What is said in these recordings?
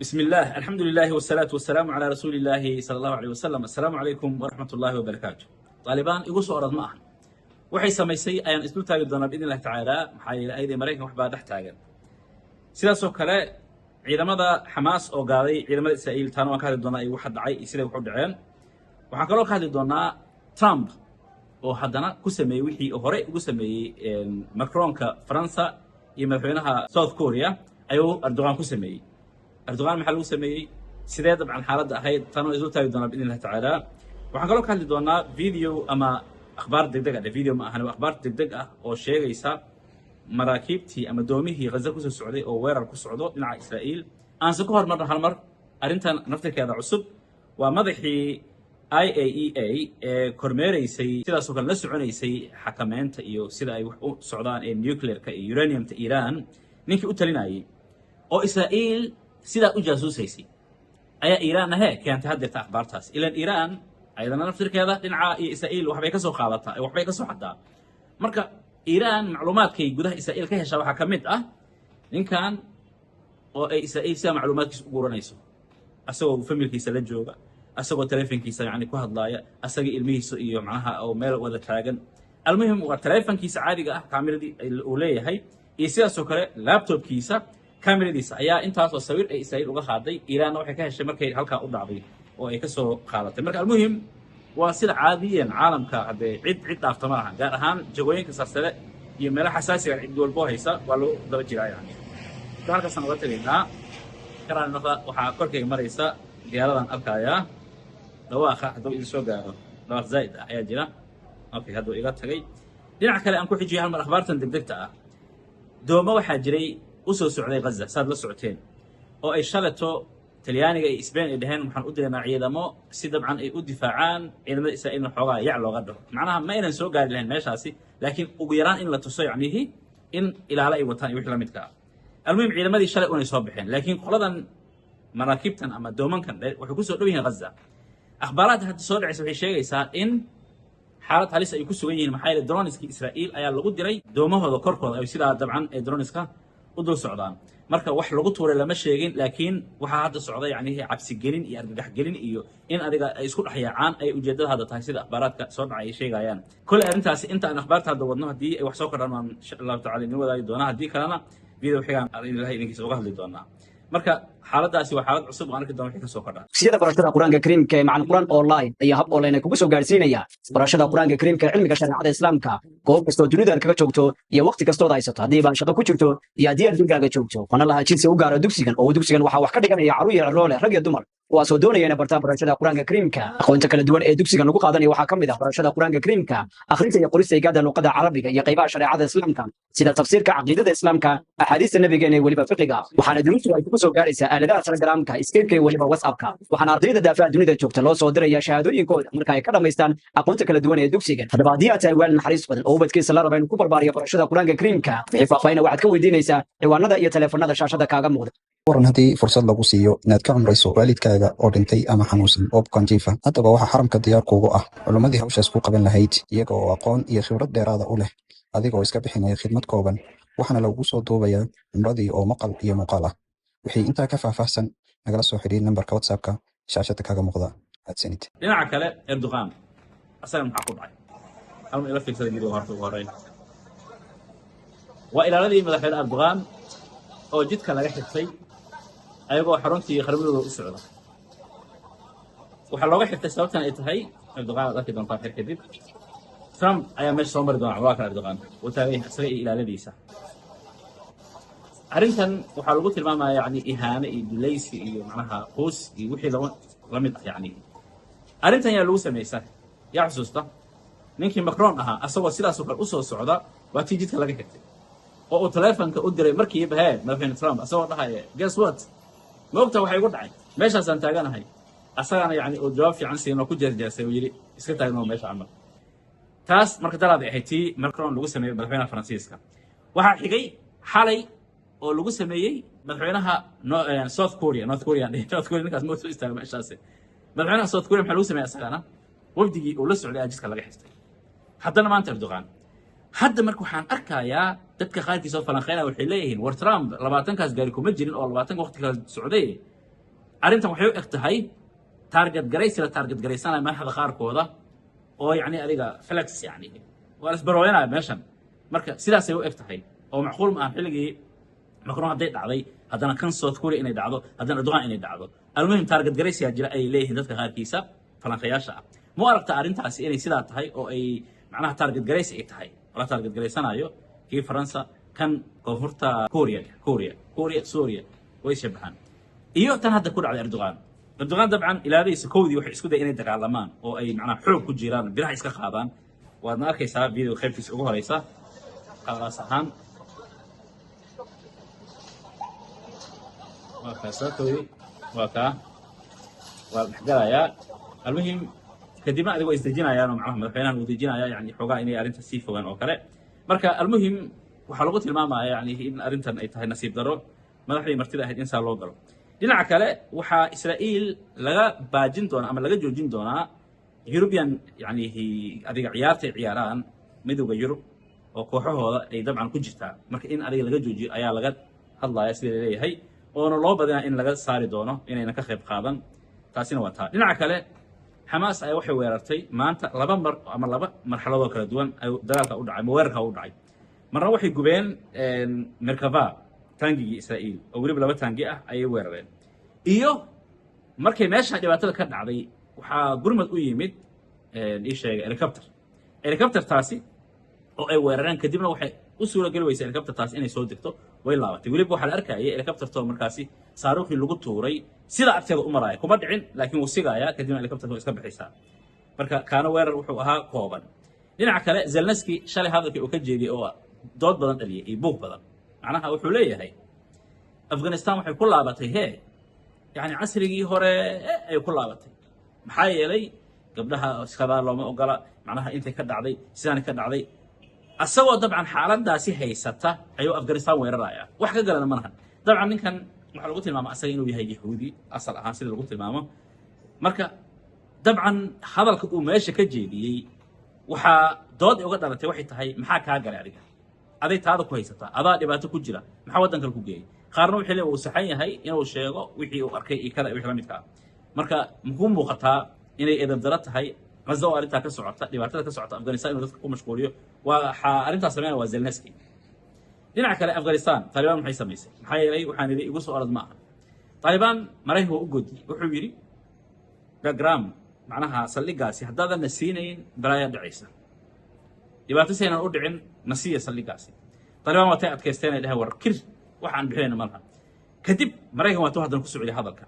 بسم الله، الحمد لله، والصلاة والسلام على رسول الله صلى الله عليه وسلم. السلام عليكم ورحمة الله وبركاته. Taalibaan igu soo orad ma aha. Waxay samaysay ayaan isdul taagi doonaa بإذن الله تعالى. Maxaa yeelay, ayadii Maraykan wax baa dhex taagan. Sidaasoo kale ciidamada Xamaas oo gaaday ciidamada Israa'iil, taana waan ka hadli doonaa iyo waxa dhacay iyo siday wax u dhaceen. Waxaan kaloo ka hadli doonaa Trump oo haddana ku sameeyey wixii hore ugu sameeyey Macronka Faransa iyo madaxweynaha South Korea ayuu Erdogan ku sameeyey. Erdogan maxaa lagu sameeyey? Sidee dabcan xaaladda ahayd? Taana waan isdul taagi doonaa بإذن الله تعالى. Waxaan kaloo ka hadli doonaa video ama akhbaar degdeg ah. Video ma ahan, waa akhbaar degdeg ah oo sheegaysa maraakiibtii ama doomihii Ghaza kusoo socday oo weerar ku socdo dhinaca Israa'iil. Aanse ku hormarno hal mar arrintan naftirkeeda cusub. Waa madaxii IAEA ee kormeeraysay, sidaasoo kale la soconaysay xakameynta iyo sida ay wax u socdaan ee nuclearka iyo uraniumta Iiraan, ninkii u talinayay oo Israa'iil sidaa u jaasuusaysay ayaa Iiraanna hee keentay haddeerta akhbaartaas. Ilan Iiraan ayadana naftirkeeda dhinaca iyo Israa'iil waxbay ka soo qaadataa, waxbay ka soo xadaa. Marka Iiraan macluumaadkay gudaha Israa'iil ka heshaa waxaa ka mid ah ninkan oo ay Israa'iil sidaa macluumaadkiisa u guranayso, asagoo familkiisa la jooga, asagoo telefonkiisa yani ku hadlaaya, asaga ilmihiisa iyo macnaha oo meel wada taagan. Almuhim, waa telefonkiisa caadiga ah kaamiradii uu leeyahay iyo sidaasoo kale laptopkiisa kameradiisa ayaa intaasoo sawir ay Israa'iil uga qaaday. Iiraanna waxay ka heshay markay halkaa u dhacday oo ay ka soo qaadatay. Marka almuhim, waa sida caadiyan caalamka, haddee cid cid dhaafta ma laha, gaar ahaan jagooyinka sarsare iyo meelaha xasaasiga. Cid walbo haysa waa lagu daba jiraa. Yani marka halkaasaan uga tegaynaa. Karaan noqda, waxaa korkayga maraysa diyaaradan arkayaa. Dhawaaqa hadduu idin soo gaaro, dhawaaq zaa'id ah ayaa jira. Okay, hadduu iga tagay. Dhinaca kale aan ku xijiyay hal mar akhbaartan degdegta ah. Doomo waxaa jiray u soo socday Ghaza, saad la socoteen, oo ay shalato Talyaaniga iyo Sbain ay dhaheen waxaan u diraynaa ciidamo si dabcan ay u difaacaan ciidamada Israa'iilna xoogaa yac looga dhaho. Macnaha ma aynan soo gaari lahayn meeshaasi, laakiin ugu yaraan in la tuso yacnihii in ilaalo ay wataan iyo wixii la midka ah. Almuhim, ciidamadii shalay unay soo baxeen, laakiin qoladan maraakiibtan ama doomankan waxay ku soo dhow yihiin Ghaza. Akhbaaraadka hadda soo dhacaysa waxay sheegaysaa in xaalad halis ay ku sugan yihiin, maxaa yeele droniskii Israa'iil ayaa lagu diray doomahooda korkooda, ay sidaa dabcan ay droniska u dul socdaan. Marka wax lagu tuuray lama sheegin, laakiin waxaa hadda socda yacnihi cabsigelin iyo argagaxgelin iyo in adiga ay isku dhex yaacaan ay ujeeddada hadda tahay, sida akhbaaraadka soo dhacay ay sheegayaan. Kolley arrintaasi inta aan akhbaarta hadda wadno, haddii ay wax soo kordhaan waan insha Allahu tacala idin wadaagi doonaa, haddii kalena video xigaan Ilahay idinkiisa uga hadli doonaa. Marka xaaladdaasi waa xaalad cusub oo aan arki doona wixii ka soo kordhaa. Dugsiyada barashada Qur-aanka Kariimka ee Macalin Qur-aan Online ayaa hab online kugu soo gaarsiinaya barashada Qur-aanka Kariimka ee cilmiga shareecada Islaamka, goob kastoo dunida aad kaga joogto iyo waqti kastood haysato, haddii baan shaqo ku jirto iyo haddii aad gurigaaga joogto. Mana laha jinsi u gaara dugsigan, oo dugsigan waxaa wax ka dhiganaya carruur iyo ciroole, rag iyo dumar, kuwaasoo doonaya inay bartaan barashada Qur-aanka Kariimka. Aqoonta kala duwan ee dugsigan lagu qaadanayo waxaa ka mid ah barashada Qur-aanka Kariimka, akhrinta iyo qorista higaada luqada Carabiga iyo qaybaha shareecada Islaamka, sida tafsiirka, caqiidada Islaamka, axaadiista nabigeena iyo weliba fiqiga. Waxaana duruustu ay kugu soo gaaraysaa aaladaha Telegramka, Skypeka iyo weliba WhatsAppka. Waxaana ardayda daafaha dunida joogta loo soo diraya shahaadooyinkooda marka ay ka dhammaystaan aqoonta kala duwan ee dugsigan. Haddaba haddii aad tahay waalid naxariis badan oo ubadkiisa la raba inuu ku barbaariyo barashada Qur-aanka Kariimka, wixii faahfaahina waxaad ka weydiinaysaa ciwaanada iyo taleefanada shaashada kaaga muuqda. Waran haddii fursad lagu siiyo inaad ka cumrayso waalidkaaga oo dhintay ama xanuunsan oo bukaanjiifa? Haddaba waxaa xaramka diyaar kuugu ah culummadii hawshaas ku qaban lahayd, iyaga oo aqoon iyo khibrad dheeraada u leh, adigoo iska bixinaya khidmad kooban. Waxaana lagugu soo duubayaa cumradii oo maqal iyo muuqaal ah. Wixii intaa ka faahfaahsan nagala soo xidhiir nambarka WhatsAppka shaashada kaga muuqda. Mahadsanid. Dhinaca kale, Erdogan asaga maxaa ku dhacay? Halma ila fiirsada video horta ugu horreyn. Waa ilaaladii madaxweyne Erdogan oo jidka laga xirtay ayagoo xaruntii qarmadooda u socda. Waxaa looga xirtay sababtan ay tahay Erdogan aad arki doontaa xir kadib. Trump ayaa meesha soo mari doona. Waa kan Erdogan, uu taagan yahay isaga iyo ilaaladiisa. Arrintan waxaa lagu tilmaamaya yani ihaane iyo dulaysi iyo macnaha quus iyo wixii laba la mid ah. Yani arrintan yaa lagu samaysa? Yaa xusuusta ninkii Macron ahaa asagoo sidaasoo kale usoo socda? Waa tii jidka laga xirtay oo uu taleefonka u diray markiiba hee madaxweyne Trump, asagoo dhahaya "Guess what? Ma ogta waxay igu dhacay? Meeshaasaan taaganahay." Asagana yani uu jawaab fiican siin oo ku jeesjeesay, uu yidhi iska taagnoo meesha camal. Taas marka dalaad ay ahayd tii Macron lagu sameeyey madaxweynaha Faransiiska. Waxaa xigay xalay oo lagu sameeyey madaxweynaha South Korea, North Korea, North Korea. Ninkaas ma soo istaaga meeshaasi. Madaxweynaha South Korea maxaa lagu sameeyey asagana? Wafdigii uu la socday ayaa jidka laga xirtay. Haddana maanta Erdogan. Hadda marka waxaan arkayaa dadka qaarkiis oo falanqeynaya waxay leeyihiin, war Trump 20-kaas gaari kuma jirin oo 20-ka waqti kala socday. Arrintan waxay u eg tahay target garaysi la target garaysanaya madaxda qaarkooda oo yacni adiga flex, yani waa la isbarooyanaya meeshan. Marka sidaasay u eg tahay oo macquul ma ahan xilligii Macron hadday dhacday, haddana kan South Korea inay dhacdo, haddana Erdogan inay dhacdo. Almuhim, target garaysiyaa jira ay leeyihiin dadka qaarkiisa falanqayaasha ah. Ma u aragta arrintaasi inay sidaa tahay oo ay macnaha target garaysi ay tahay oo la target garaysanayo kii Faransa, kan Koonfurta Korea, Korea, Suuriya way shabaxaan, iyo tan hadda ku dhacday Erdogan? Erdogan dabcan ilaadaysa kowdii waxay isku day inay dagaalamaan oo ay macnaha xoog ku jiraan, biraha iska qaadaan. Waadna arkaysaa video qaybtiisa ugu horeysa qalaas ahaan. Waa kaa kowdii, waa kaa, waa la dhexgalayaa. Almuhim, kadibna adiga waa isdejinayaan oo macnaha madaxweynahan wuu dejinaya, yani xoogaa inay arrinta sii fogaan oo kale. Marka almuhim, waxaa lagu tilmaamaya yani in arrintan ay tahay nasiib darro madaxdii martida ahayd in saa loo galo. Dhinaca kale, waxaa Israa'iil laga baajin doonaa ama laga joojin doonaa European, yani adiga ciyaartay ciyaaraan Midowda Yurub oo kooxahooda ay dabcan ku jirtaa. Marka in adiga laga joojiyo ayaa laga hadlaya sida laleeyahay, oona loo badinaa in laga saari doono inayna ka qayb qaadan. Taasina waa taa. Dhinaca kale, Xamaas ayaa waxay weerartay maanta laba mar ama laba marxaladoo kala duwan ay dagaalka u dhacay ama weerarka u dhacay. Marna waxay gubeen Merkava, taangigii Israa'iil, oo weliba laba taangi ah ayay weerareen. Iyo markay meesha dhibaatada ka dhacday, waxaa gurmad u yimid, ii sheegay, helicopter. Helicoptertaasi oo ay weerareen, kadibna waxay u suura geli weysay helicoptertaasi inay soo degto, way laabatay. Weliba waxaa la arkayay helicoptertoo markaasi saaruukhii lagu tuuray sida agteeda u maraya, kuma dhicin laakiin wuu sigaaya, kadibna helicopterka way iska bixaysaa. Marka kaana weerar wuxuu ahaa kooban. Dhinaca kale, Zelensky shalay hadalkii uu ka jeediyey oo dood badan dhaliyay iyo buuq badan, macnaha wuxuu leeyahay Afghanistan waxay ku laabatay hee, yani casrigii hore ay ku laabatay, maxaa yeelay gabdhaha iskadaa looma ogola, macnaha intay ka dhacday sidaani ka dhacday. Asagoo dabcan xaaladaasi haysata ayuu Afghanistan weeraraya, wax ka galana ma lahan. Dabcan ninkan waxaa lagu tilmaama asaga inuu yahay Yahuudi asal ahaan sida lagu tilmaamo. Marka dabcan hadalka uu meesha ka jeediyey waxaa dood uga dhalatay, waxay tahay: maxaa kaa galay adiga? Aday taada ku haysataa, adaa dhibaato ku jira, maxaa waddan kale ku geeyey? Qaarna waxay leeyihin wuu saxan yahay inuu sheego wixii uu arkay iyo kada wixii la midka ah. Marka makuu muuqataa inay edabdaro tahay Gaza oo arrintaa ka socota, dhibaatada ka socota Afghanistan inuu dadka ku mashquuliyo? Waxaa arrintaas sameynaya waa Zelensky. Dhinaca kale, Afghanistan Taalibaan maxay samaysay? Maxaa yeelay waxaan idhi igu soo orad ma aha. Taalibaan Maraykanka waa u godiyey, wuxuu yidhi Bagram, macnaha saldhiggaasi haddaadan na siinayn balaayaa dhacaysa, dhibaato saynan u dhicin na siiya saldhiggaasi. Taalibaan waa tay adkaysteen, ay dhaheen war kir wax aan bixinayna ma laha. Kadib Maraykan waa tuu haddana ku socday hadalka.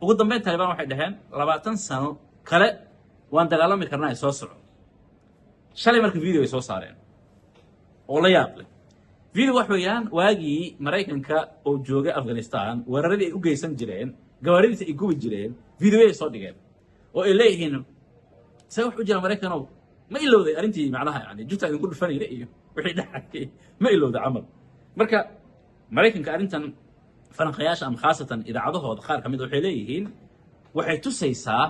Ugu dambeyn Taalibaan waxay dhaheen 20 sano kale waan dagaalami karnaa ee soo soco. Shalay marka video ay soo saareen oo la yaab leh. Video wax weeyaan waagii Maraykanka oo joogay Afghanistan weeraradii ay u geysan jireen, gawaaridiisa ay gubi jireen, video ay soo dhigeen oo ay leeyihiin: see wax u jira Maraykanow, ma ilowday arrintii, macnaha yani jubta idinku dhufanayna iyo wixii dhacay ma ilowday camal? Marka Maraykanka arrintan falanqayaasha ama khaasatan idaacadahooda qaar ka mid a waxay leeyihiin waxay tusaysaa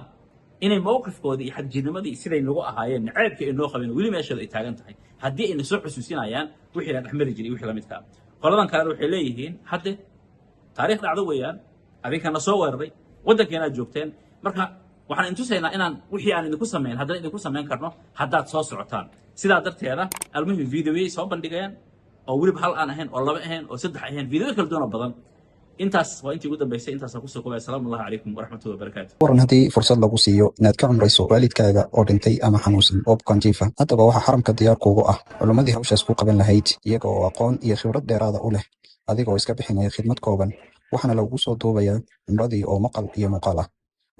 inay mowqifkoodii iyo xagjirnimadii siday nagu ahaayeen, naceebkii ay noo qabeen, weli meeshooda ay taagan tahay, haddii ayna soo xusuusinayaan wixii la dhexmari jiray iyo wixii la midkaa. Qoladan kalena waxay leeyihiin hadde taariikh dhacdo weeyaan, adinkana soo weeraray waddankeena aad joogteen. Marka waxaan idin tusaynaa inaan wixii aan idinku samayn haddana idinku samayn karno haddaad soo socotaan. Sidaa darteeda almuhim, videoyay soo bandhigayaan oo weliba hal aan ahayn oo laba ahayn oo saddex ahayn, videoyo kala duwan oo badan. Intaas waa intii ugu dambaysay, intaasaan kusoo kobaya. Asalaamu allahu calaykum waraxmatullahi wabarakaatu. Waran haddii fursad lagu siiyo inaad ka cumrayso waalidkaaga oo dhintay ama xanuunsan oo bukaanjiifa? Haddaba waxaa xaramka diyaar kuugu ah culimmadii hawshaas ku qaban lahayd, iyaga oo aqoon iyo khibrad dheeraada u leh, adigoo iska bixinaya khidmad kooban, waxaana lagugu soo duubayaa cumradii oo maqal iyo muuqaal ah.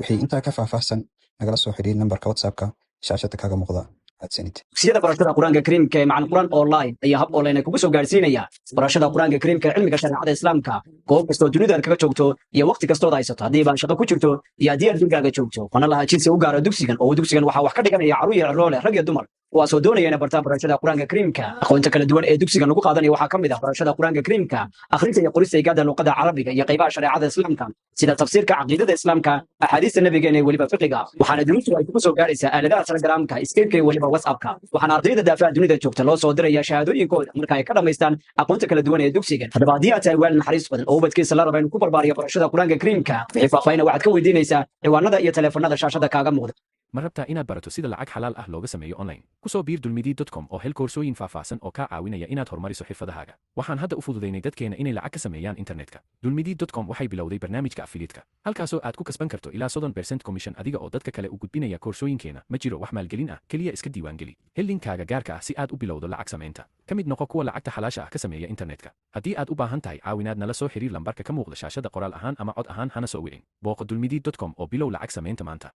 Wixii intaa ka faahfaahsan nagala soo xidhiir nambarka WhatsAppka shaashada kaga muuqda. Mahadsanid. Dugsiyada barashada Qur-aanka Kariimka ee Macalin Qur-aan Online ayaa hab online kugu soo gaarsiinaya barashada Qur-aanka Kariimka ee cilmiga shareecada Islaamka, goob kastoo dunida aad kaga joogto iyo waqti kastood haysato, haddii baan shaqo ku jirto iyo haddii aad gurigaaga joogto. Kuna lahaa jinsi u gaara dugsigan oo dugsigan waxaa wax ka dhiganaya carruur iyo ciroole, rag iyo dumar. Kuwaasoo doonaya inay bartaan barashada Qur-aanka Kariimka. Aqoonta kala duwan ee dugsigan lagu qaadanayo waxaa ka mid ah barashada Qur-aanka Kariimka, akhrinta iyo qorista higaada luqada Carabiga iyo qaybaha shareecada Islaamka, sida tafsiirka, caqiidada Islaamka, axaadiista nabigeena iyo weliba fiqiga. Waxaana duruustu ay kugu soo gaaraysaa aaladaha Telegramka, Skypeka iyo weliba WhatsAppka. Waxaana ardayda daafaha dunida joogta loo soo diraya shahaadooyinkooda marka ay ka dhammaystaan aqoonta kala duwan ee dugsigan. Haddaba, haddii aad tahay waalid naxariis badan oo ubadkiisa la raba inuu ku barbaariyo barashada Qur-aanka Kariimka, wixii faahfaahina waxaad ka weydiinaysaa ciwaanada iyo taleefanada shaashada kaaga muuqda. Ma rabtaa inaad barato sida lacag xalaal ah looga sameeyo online? Ku soo biir dulmidi.com oo hel koorsooyin faahfaahsan oo kaa caawinaya inaad horumariso xirfadahaaga. Waxaan hadda u fududaynay dadkeena inay lacag ka sameeyaan internetka. Dulmidi.com waxay bilowday barnaamijka affiliate-ka, halkaasoo aad ku kasban karto ilaa 30% commission adiga oo dadka kale u gudbinaya koorsooyinkeena. Ma jiro wax maalgelin ah, keliya iska diiwaangeli. Hel linkaaga gaarka ah si aad u bilowdo lacag samaynta. Ka mid noqo kuwa lacagta xalaasha ah ka sameeya internetka. Haddii aad u baahan tahay caawinaad, nala soo xiriir lambarka ka muuqda shaashada, qoraal ahaan ama cod ahaan, hana soo wicin. Booqo dulmidi.com oo bilow lacag samaynta maanta.